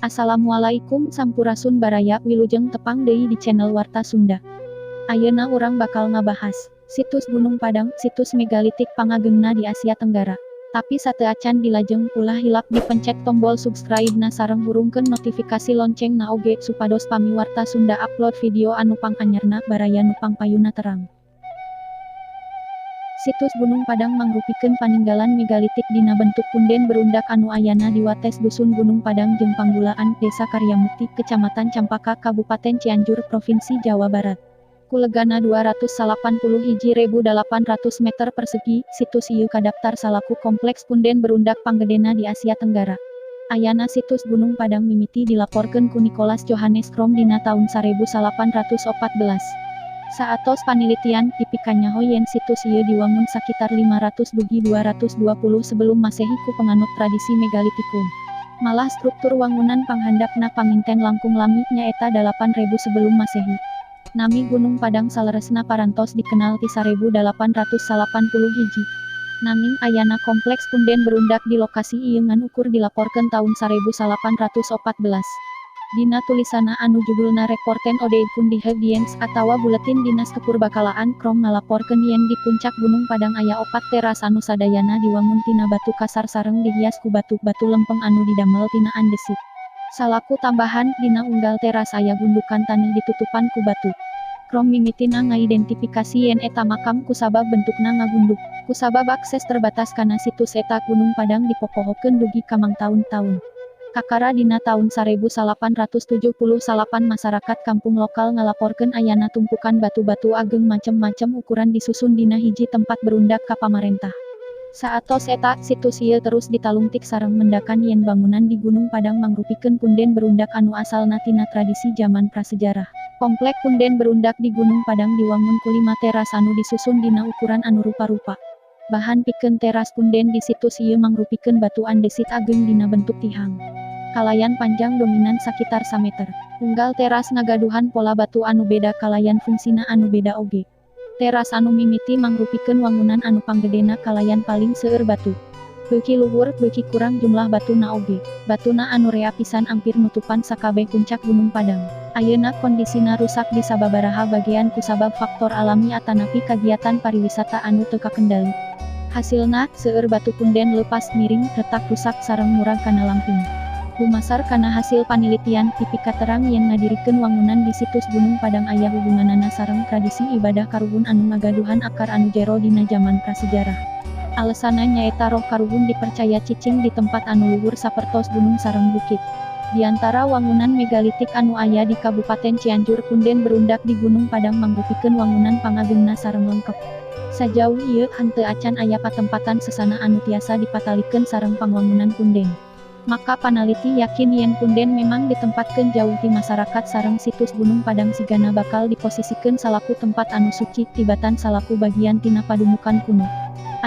Assalamualaikum, sampurasun baraya, wilujeng tepang deui di channel Warta Sunda. Ayeuna urang bakal ngabahas Situs Gunung Padang, situs megalitik pangagengna di Asia Tenggara. Tapi sateuacan dilajeng, ulah hilap dipencet tombol subscribe na sareng hurungkeun notifikasi lonceng na oge, supados pami Warta Sunda upload video anu panganyarna, baraya nu pangpayuna terang. Situs Gunung Padang mangrupikeun paninggalan megalitik dina bentuk punden berundak anu ayana di wates Dusun Gunung Padang jeung Panggulaan, Desa Karyamukti, Kecamatan Campaka, Kabupaten Cianjur, Provinsi Jawa Barat. Ku legana 281.800 meter persegi, situs ieu kadaptar salaku kompleks punden berundak panggedena di Asia Tenggara. Ayana situs Gunung Padang mimiti dilaporkeun ku Nicholas Johannes Krom dina taun 1814. Saatos panilitian, dipikanyaho yen situs ieu diwangun sakitar 500 dugi 220 sebelum Masehi ku penganut tradisi megalitikum. Malah struktur wangunan panghandapna panginten langkung lami, nyaeta 8000 sebelum Masehi. Nami Gunung Padang saleresna parantos dikenal ti 1881. Nanging ayana kompleks punden berundak di lokasi ieu ngan ukur dilaporkeun taun 1814. Dina tulisanna anu judulna Rapporten oder Kundige Dienst atawa Buletin Dinas Kepurbakalaan, Krom ngalaporkeun yen di puncak Gunung Padang aya opat teras anu sadayana diwangun tina batu kasar sareng dihias ku batu-batu lempeng anu didamel tina andesit. Salaku tambahan, dina unggal teras aya gundukan taneuh ditutupan ku batu. Krom mimitina ngaidentifikasi yen eta makam kusabab bentukna ngagunduk. Kusabab akses terbatas kana situs eta, Gunung Padang dipopohokeun dugi ka mangtaun-taun. Kakara dina taun 1878 masyarakat kampung lokal ngalaporkeun ayana tumpukan batu-batu ageng macem-macem ukuran disusun dina hiji tempat berundak ka pamarentah. Saatos eta, situs ieu terus ditalungtik sareng mendakan yen bangunan di Gunung Padang mangrupikeun punden berundak anu asalna tina tradisi jaman prasejarah. Komplek punden berundak di Gunung Padang diwangun ku lima teras anu disusun dina ukuran anu rupa-rupa. Bahan pikeun teras punden di situs ieu mangrupikeun batu andesit ageng dina bentuk tihang kalayan panjang dominan sakitar sameter. Unggal teras ngagaduhan pola batu anu beda kalayan fungsina anu beda oge. Teras anu mimiti mangrupikeun wangunan anu panggedena kalayan paling seueur batu. Beuki luhur, beuki kurang jumlah batuna oge. Batuna anu rea pisan ampir nutupan sakabeh puncak Gunung Padang. Ayeuna kondisina rusak di sababaraha bagean kusabab faktor alami atanapi kagiatan pariwisata anu teu kakendali. Hasilna, seueur batu punden leupas, miring, retak, rusak sareng murag kana lamping. Dumasar kana hasil panilitian, dipikaterang yen ngadirikeun wangunan di situs Gunung Padang aya hubunganana sareng tradisi ibadah karuhun anu ngagaduhan akar anu jero dina jaman prasejarah. Alesanna nyaeta roh karuhun dipercaya cicing di tempat anu luhur sapertos gunung sareng bukit. Di antara wangunan megalitik anu aya di Kabupaten Cianjur, punden berundak di Gunung Padang mangrupikeun wangunan pangagengna sareng lengkep. Sajauh ieu, henteu acan aya patempatan sesana anu tiasa dipatalikeun sareng pangwangunan punden. Maka panaliti yakin yen punden memang ditempatkeun jauh ti masyarakat sareng situs Gunung Padang sigana bakal diposisikeun salaku tempat anu suci, tibatan salaku bagian tina padumukan kuno.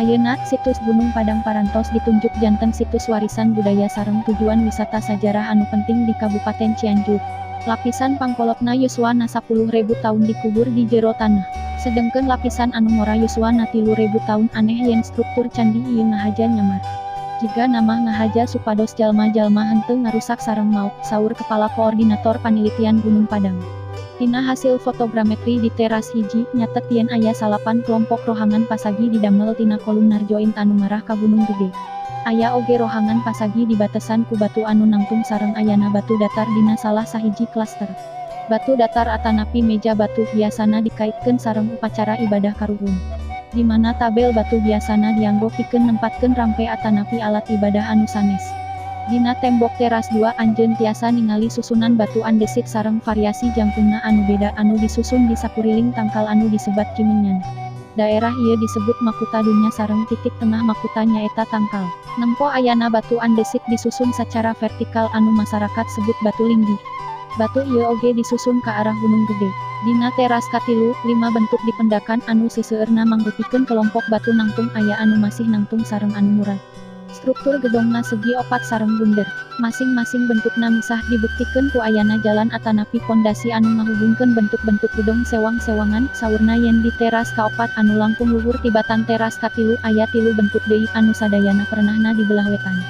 Ayeuna, situs Gunung Padang parantos ditunjuk janten situs warisan budaya sareng tujuan wisata sajarah anu penting di Kabupaten Cianjur. Lapisan pangkolotna yuswana 10.000 tahun dikubur di jero tanah. Sedengkeun lapisan anu ngora yuswana 3000 tahun. Aneh yen struktur candi ieu ngahaja nyamar. Jigana mah ngahaja supados jalma-jalma henteu ngarusak sareng maok, saur kepala koordinator panilitian Gunung Padang. Tina hasil fotogrametri di teras hiji, nyatet yen aya salapan kelompok rohangan pasagi didamel tina kolumnar joint anu ngarah ka Gunung Gede. Aya oge rohangan pasagi dibatesan ku batu anu nangtung sareng ayana batu datar dina salah sahiji klaster. Batu datar atanapi meja batu biasana dikaitkeun sareng upacara ibadah karuhun, di mana tabel batu biasana dianggo pikeun nempatkeun rampe atanapi alat ibadah anu sanes. Dina tembok teras 2, anjeun tiasa ningali susunan batu andesit sareng variasi jangkungna anu beda anu disusun di sakuriling tangkal anu disebat kimenyan. Daerah ieu disebut Makuta Dunya sareng titik tengah makuta nyaeta tangkal. Nempo ayana batu andesit disusun secara vertikal anu masyarakat sebut batu linggih. Batu ieu oge disusun ka arah Gunung Gede. Dina teras katilu, lima bentuk dipendakan anu seseueurna mangrupikeun kelompok batu nangtung, aya anu masih nangtung sareng anu murag. Struktur gedongna segi opat sareng bunder. Masing-masing bentukna misah dibuktikeun ku ayana jalan atanapi pondasi anu ngahubungkeun bentuk-bentuk gedong sewang-sewangan. Saurna yen di teras kaopat anu langkung luhur tibatan teras katilu, aya tilu bentuk deui anu sadayana pernahna di belah wetan.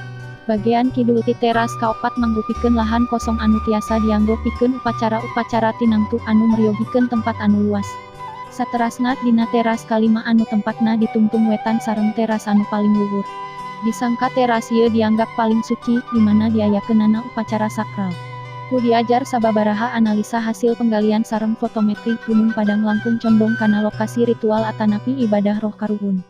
Bagean kidul ti teras kaopat mangrupikeun lahan kosong anu tiasa dianggo pikeun upacara-upacara tinamtu anu meryogikeun tempat anu luas. Saterasna dina teras kalima anu tempatna di tungtung wetan sareng teras anu paling luhur. Disangka teras ieu dianggap paling suci, di mana diayakeunana upacara sakral. Ku diajar sababaraha analisa hasil penggalian sareng fotometri, Gunung Padang langkung condong kana lokasi ritual atanapi ibadah roh karuhun.